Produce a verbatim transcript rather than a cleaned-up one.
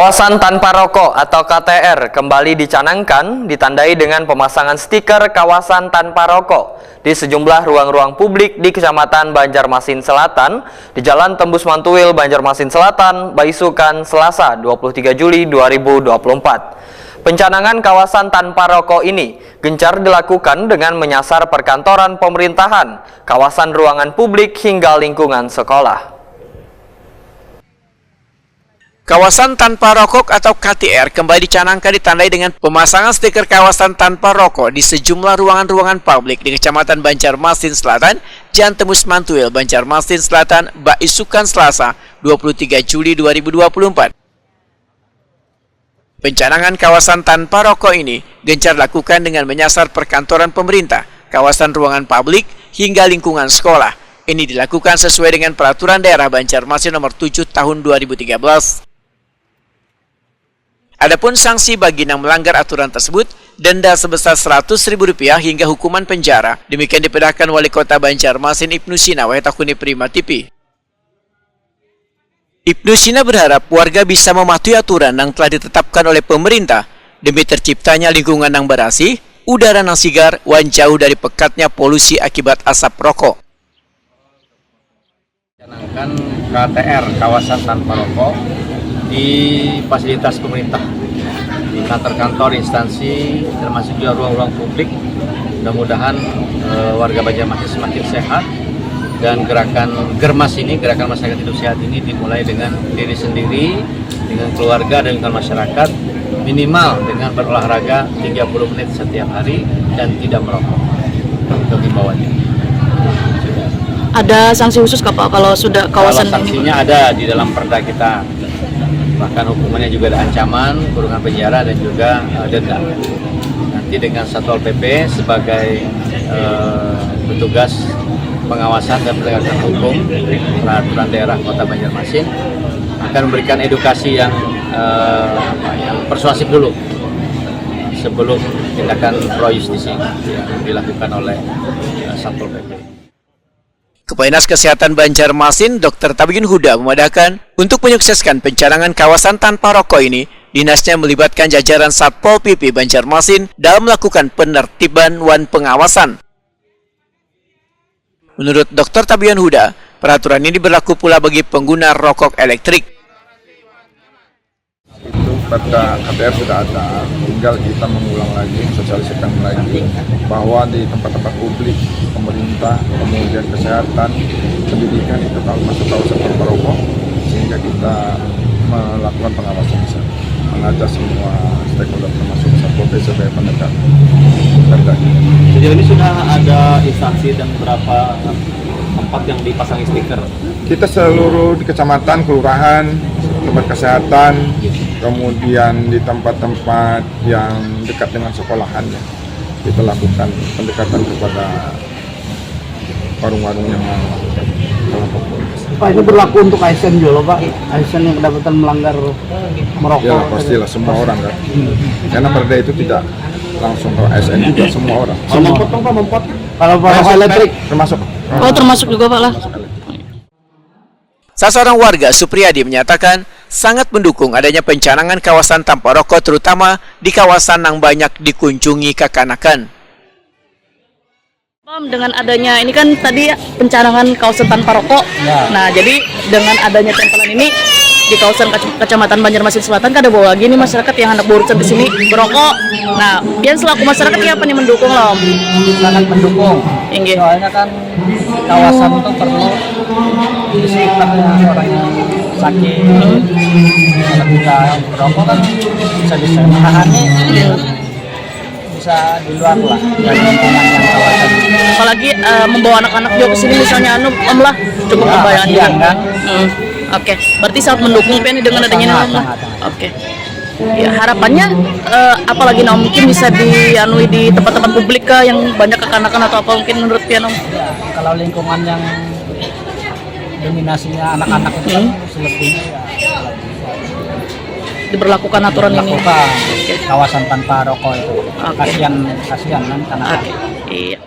Kawasan tanpa rokok atau K T R kembali dicanangkan, ditandai dengan pemasangan stiker kawasan tanpa rokok di sejumlah ruang-ruang publik di Kecamatan Banjarmasin Selatan, di Jalan Tembus Mantuil, Banjarmasin Selatan, baisukan Selasa, dua puluh tiga Juli dua ribu dua puluh empat. Pencanangan kawasan tanpa rokok ini gencar dilakukan dengan menyasar perkantoran pemerintahan, kawasan ruangan publik, hingga lingkungan sekolah. Kawasan tanpa rokok atau K T R kembali dicanangkan, ditandai dengan pemasangan stiker kawasan tanpa rokok di sejumlah ruangan-ruangan publik di Kecamatan Banjarmasin Selatan, Jalan Tembus Mantuil, Banjarmasin Selatan, baisukan Selasa, dua puluh tiga Juli dua ribu dua puluh empat. Pencanangan kawasan tanpa rokok ini gencar dilakukan dengan menyasar perkantoran pemerintah, kawasan ruangan publik, hingga lingkungan sekolah. Ini dilakukan sesuai dengan Peraturan Daerah Banjarmasin Nomor tujuh Tahun dua ribu tiga belas. Adapun sanksi bagi nang melanggar aturan tersebut, denda sebesar seratus ribu rupiah hingga hukuman penjara. Demikian dipedahkan Wali Kota Banjarmasin Ibnu Sina wahai takuni Prima T V. Ibnu Sina berharap warga bisa mematuhi aturan yang telah ditetapkan oleh pemerintah demi terciptanya lingkungan yang berasih, udara yang sigar, wan jauh dari pekatnya polusi akibat asap rokok. Canangkan K T R, kawasan tanpa rokok, di fasilitas pemerintah, di kantor-kantor, instansi, termasuk juga ruang-ruang publik. Mudah-mudahan eh, warga Banjarmasin semakin sehat, dan gerakan Germas ini, gerakan masyarakat hidup sehat ini dimulai dengan diri sendiri, dengan keluarga, dan dengan masyarakat, minimal dengan berolahraga tiga puluh menit setiap hari dan tidak merokok. Itu himbauannya. Ada sanksi khusus kah Pak kalau sudah Kalau kawasan ini? Sanksinya ada di dalam perda kita, bahkan hukumannya juga ada ancaman kurungan penjara dan juga eh, denda. Nanti dengan Satpol P P sebagai eh, petugas pengawasan dan penegakan hukum, peraturan daerah Kota Banjarmasin, akan memberikan edukasi yang eh, apa, yang persuasif dulu sebelum tindakan pro justisia yang dilakukan oleh eh, Satpol P P. Kepala Dinas Kesehatan Banjarmasin, Dokter Tabiun Huda, memadahkan, untuk menyukseskan pencanangan kawasan tanpa rokok ini, dinasnya melibatkan jajaran Satpol P P Banjarmasin dalam melakukan penertiban wan pengawasan. Menurut Dokter Tabiun Huda, peraturan ini berlaku pula bagi pengguna rokok elektrik. Itu perda K T R sudah ada, tinggal kita mengulang lagi, sosialisasikan lagi bahwa di tempat-tempat publik, pemerintah, kemudian kesehatan, pendidikan itu kalau masuk kawasan tanpa rokok, sehingga kita melakukan pengawasan di sana, mengajak semua stakeholder termasuk Satpol P sebagai penegak perda. Sejauh ini sudah ada instansi dan berapa tempat yang dipasangi stiker? Kita seluruh di kecamatan, kelurahan, tempat kesehatan, kemudian di tempat-tempat yang dekat dengan sekolahan ya, kita lakukan pendekatan kepada warung-warung yang melakukan kelompok. Pak, ini berlaku untuk A S N juga loh Pak. A S N yang kedapatan melanggar merokok. Ya pastilah, semua orang kan. Karena perda itu tidak langsung ke A S N juga, semua orang. Kalau memotong Pak, memotong. Kalau rokok elektrik Termasuk. Oh, termasuk juga Pak lah. Salah seorang warga, Supriyadi, menyatakan sangat mendukung adanya pencanangan kawasan tanpa rokok, terutama di kawasan yang banyak dikunjungi kakanakan. Paham dengan adanya ini kan tadi pencanangan kawasan tanpa rokok. Nah, jadi dengan adanya tempelan ini di kawasan Kac- Kecamatan Banjarmasin Selatan kada bawa lagi nih masyarakat yang hendak berurusan ke sini berokok. Nah, pian selaku masyarakat ya apa nih mendukung lah Om? Sangat mendukung. Inggih. Soalnya kan kawasan itu perlu di sekitarnya orang yang sakit, kalau kita berokok kan bisa bisa menangani, bisa di luar lah dari lingkungan yang kawasan. Apalagi eh, membawa anak-anak juga ke sini misalnya anu Om lah cukup Ya, membayangkan. kasihan kan. Hmm. Oke, berarti sangat mendukung pian dengan adanya ini Sangat, Om lah. Sangat, sangat. Oke. Ya, harapannya eh, apalagi nah mungkin bisa dianui di tempat-tempat publik kah yang banyak kekanakan atau apa mungkin menurut pian Om? Ya, kalau lingkungan yang dominasinya anak-anak itu kan Hmm. selebihnya ya Diberlakukan aturan ini. Lakukan kawasan tanpa rokok itu. Oke. Kasihan, kasihan kan karena Oke. Iya.